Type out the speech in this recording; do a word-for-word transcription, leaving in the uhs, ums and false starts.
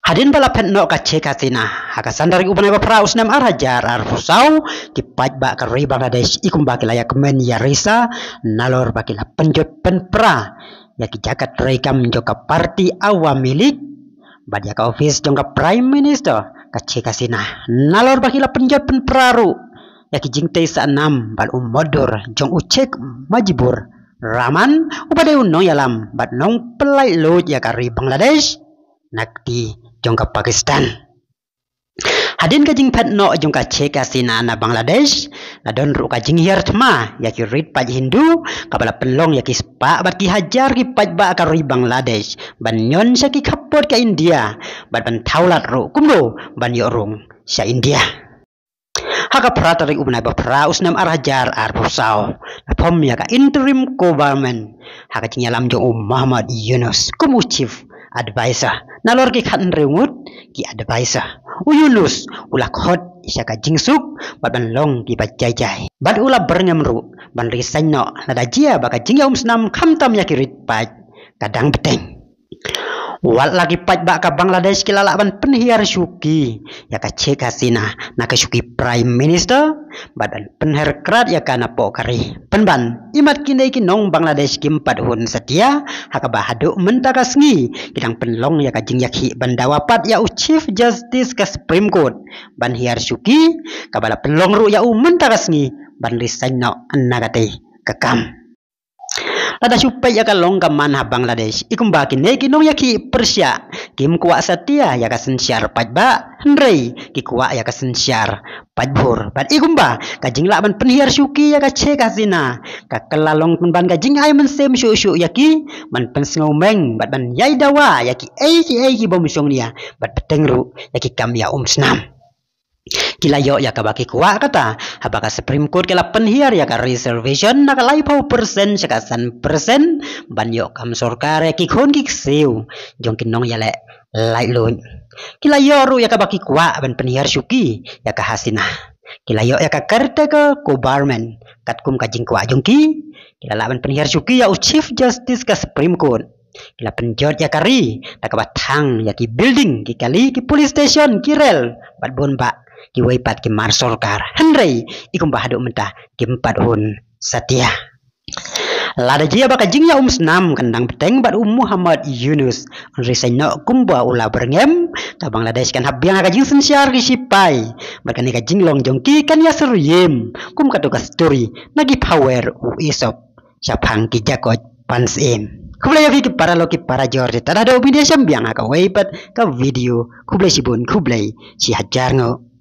Hadien ba la phet noh ka Sheikh Hasina ha ka san tarik u bnai ba phra u snem ar hajar arphew saw, ki paidbah ka ri Bangladesh i kumba ki la ïa kmen ïa risa nalor ba ki la pynjot pynpra ïa ki jaka treikam jong ka parti Awami League bad ïa ka office jong ka Prime Minister ka Sheikh Hasina nalor ba ki la pynjot pynpra ruh ïa ki jingtei sahnam bad u mutdur jong u Sheikh Mujibur Rahman uba dei u nongïalam bad nongpyllait luid ïa ka ri Bangladesh na kti jong ka Pakistan. Hadien ka jingphet noh jong ka Sheikh Hasina na Bangladesh, la don ruh ka jinghiar thma ïa ki rit paid Hindu kaba la pynlong ïa ki spah bad ki hajar ki paidbah ka ri Bangladesh ban ñion sha ki khappud ka India bad ban thaw lad ruh kumno ban ïoh rung sha India. Ha ka phra tarik u bnai ba phra u snem ar hajar arphew saw, la form ïa ka interim government ha ka jingïalam jong u Muhammad Yunus kum u chief advisor nalor ki khathynriew ngut ki advisor. U Yunus u la khot sha ka jingsuk bad ban long kiba jai jai bad u la byrngem ruh ban resign noh lada jia ba ka jingïaumsnam khamtam ïa ki rit paid ka dang bteng. Wat la ki paidbah ka Bangladesh ki la lah ban pynhiar shuki ïa ka Sheikh Hasina na ka shuki Prime Minister bad ban pynher krad ïa ka napoh ka ri. Pynban imat kine ki nong Bangladesh kim pat hun satia ha kaba haduh mynta ka sngi ki dang pynlong ïa ka jingïakhih ban dawa pat ïa u Chief Justice ka Supreme Court ban hiar shuki kaba la pynlong ruh ïa u mynta ka sngi ban resign noh na katei ka kam. Lada shu peit ïa ka long ka man ha Bangladesh i kumba kine ki nongïakhih pyrshah kim kwah satia ïa ka synshar paidbah hynrei ki kwah ïa ka synshar paidbhur bad i kumba ka jinglah ban pynhiar shuki ïa ka Sheikh Hasina ka kylla long pynban ka jingai mynsiem shuh shuh ïa ki ban pynsngewmeng bad ban ïai dawa ïa ki ei ki ei ki bym shongnia bad bteng ruh ïa ki kam ïaumsnam. Ki la ïoh ïa kaba ki kwah kata haba ka Supreme Court ka la pynhiar ïa ka reservation na ka laiphew percent sha ka san percent ban ïoh kam sorkar ïa ki khun ki ksiew jong ki nongïaleh laitluid. Ki la ïoh ruh ïa kaba ki kwah ban pynhiar shuki ïa ka Hasina. Ki la ïoh ïa ka caretaker government katkum ka jingkwah jong ki. Ki la lah ban pynhiar shuki ïa u Chief Justice ka Supreme Court. Ki la pynjot ïa ka ri da kaba thang ïa ki building, ki kali, ki police station, ki rel bad bun bah kiwei pat ki mar sorkar hynrei i kumba haduh mynta kim pat hun satia. Lada jia ba ka jingïaumsnam kan dang bteng bad u Muhammad Yunus un resign noh kumba u la byrngem, ka Bangladesh kan hap biang ha ka jingsynshar ki sipai bad kane ka jinglong jong ki kan ïasyriem kum katto ka story na ki phawer u Aesop shaphang ki jakoit pansiem. Khublei ïa phi ki paralok ki parajor, te tad haduh ban ïashem biang ha kawei pat ka video. Khublei shibun, khublei shihajar nguh.